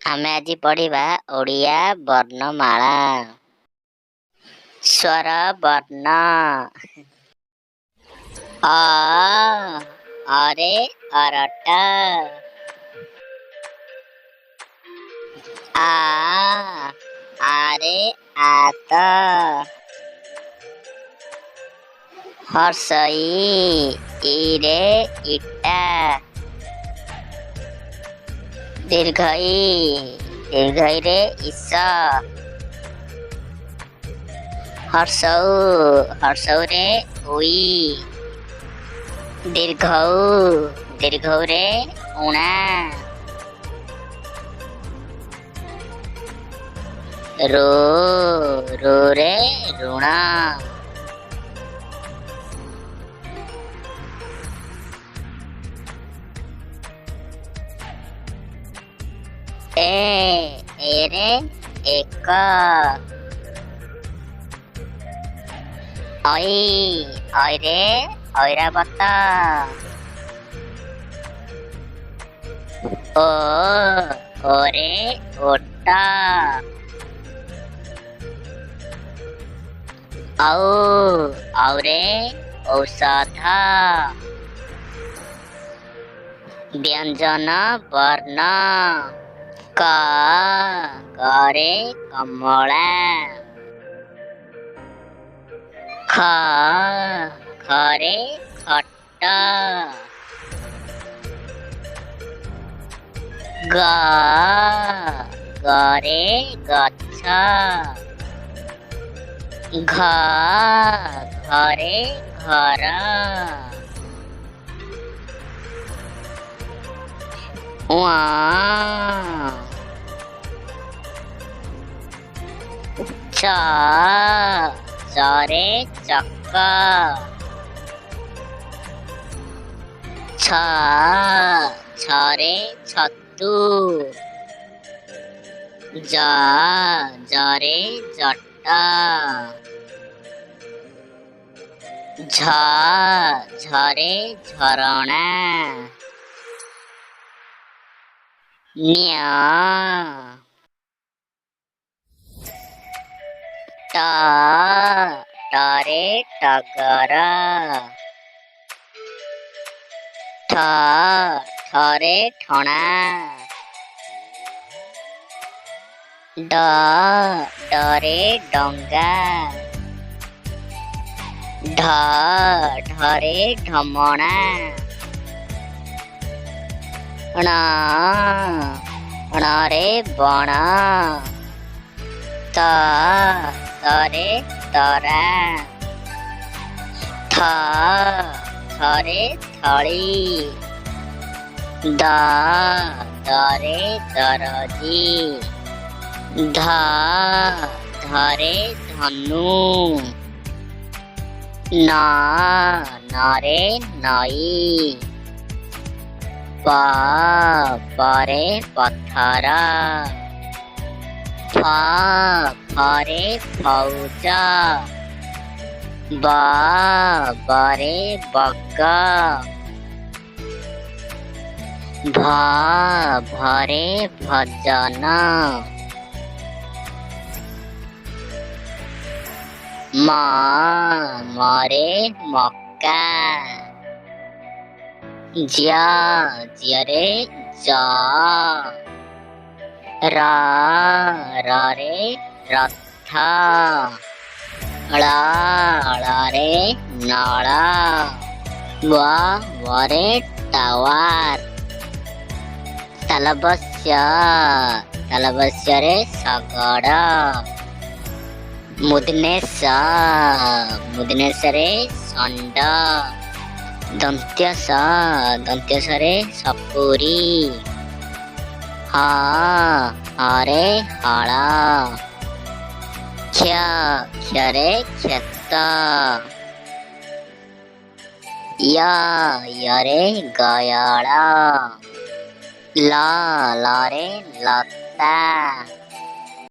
ଆମେ ଆଜି ପଢ଼ିବା ଓଡ଼ିଆ ବର୍ଣ୍ଣମାଳା। ସ୍ୱର ବର୍ଣ୍ଣ। ଅ, ଅରେ ଅରଟ। ଆ, ଆରେ ଆତ। ହର୍ଷଇ, ଇରେ ଇଟା। ଦୀର୍ଘଇ, ଦୀର୍ଘଇରେ ଇସ। ହର୍ଷଉ, ହର୍ଷଉରେ ଉଇ। ଦୀର୍ଘଉ, ଦୀର୍ଘଉରେ ଉଣା। ରୁ, ରୁରେ ଋଣ। ଏ, ଏରେ ଏକ। ଐ, ଐରେ ଐରାବତ। ଓ, ଓରେ ଓଟ। ଔ, ଔରେ ଔଷଧ। ବ୍ୟଞ୍ଜନ ବର୍ଣ୍ଣ। କ, କରେ କମଳା। ଖ, ଖରେ ଖଟ। ଗ, ଗରେ ଗଛ। ଘ, ଘରେ ଘର। ଉଁ, ଚ, ଚରେ ଚକ। ଛ, ଛରେ ଛତୁ। ଜ, ଜରେ ଜଟ। ଝ, ଝରେ ଝରଣା। ନ୍ୟ, ଟ, ଟରେ ଟଗର। ଠ, ଠରେ ଠଣା। ଡ, ଡରେ ଡଙ୍ଗା। ଢ, ଢରେ ଢମଣା। ଣ, ଣରେ ବଣ। ତ, ତରେ ତରା। ଥ, ଥରେ ଥଳି। ଦ, ଦରେ ଦରଜି। ଧ, ଧରେ ଧନୁ। ନ, ନରେ ନଈ। ପ, ପରେ ପଥର। ଫ, ଫରେ ଫଉଜ। ବ, ବରେ ବଗ। ଭ, ଭରେ ଭଜନ। ମ, ମରେ ମକା। ଜ୍ୟ, ଜ୍ୟରେ ଜ। ର, ରରେ ରଥ। ଳ, ଳରେ ନଳ। ୱ, ୱରେ ଟାୱାର। ତାଲବସ୍ୟ, ତାଲବସ୍ୟରେ ଶଗଡ଼। ମୁଦନେଶ, ମୁଦନେଶରେ ଷଣ୍ଡ। ଦନ୍ତ୍ୟ ସ, ଦନ୍ତ୍ୟ ସରେ ସପୁରୀ। ହ, ହରେ ହଳ। କ୍ଷ, କ୍ଷରେ କ୍ଷେତ। ୟ, ୟରେ ଗୟଳ। ଲ, ଲରେ ଲତା।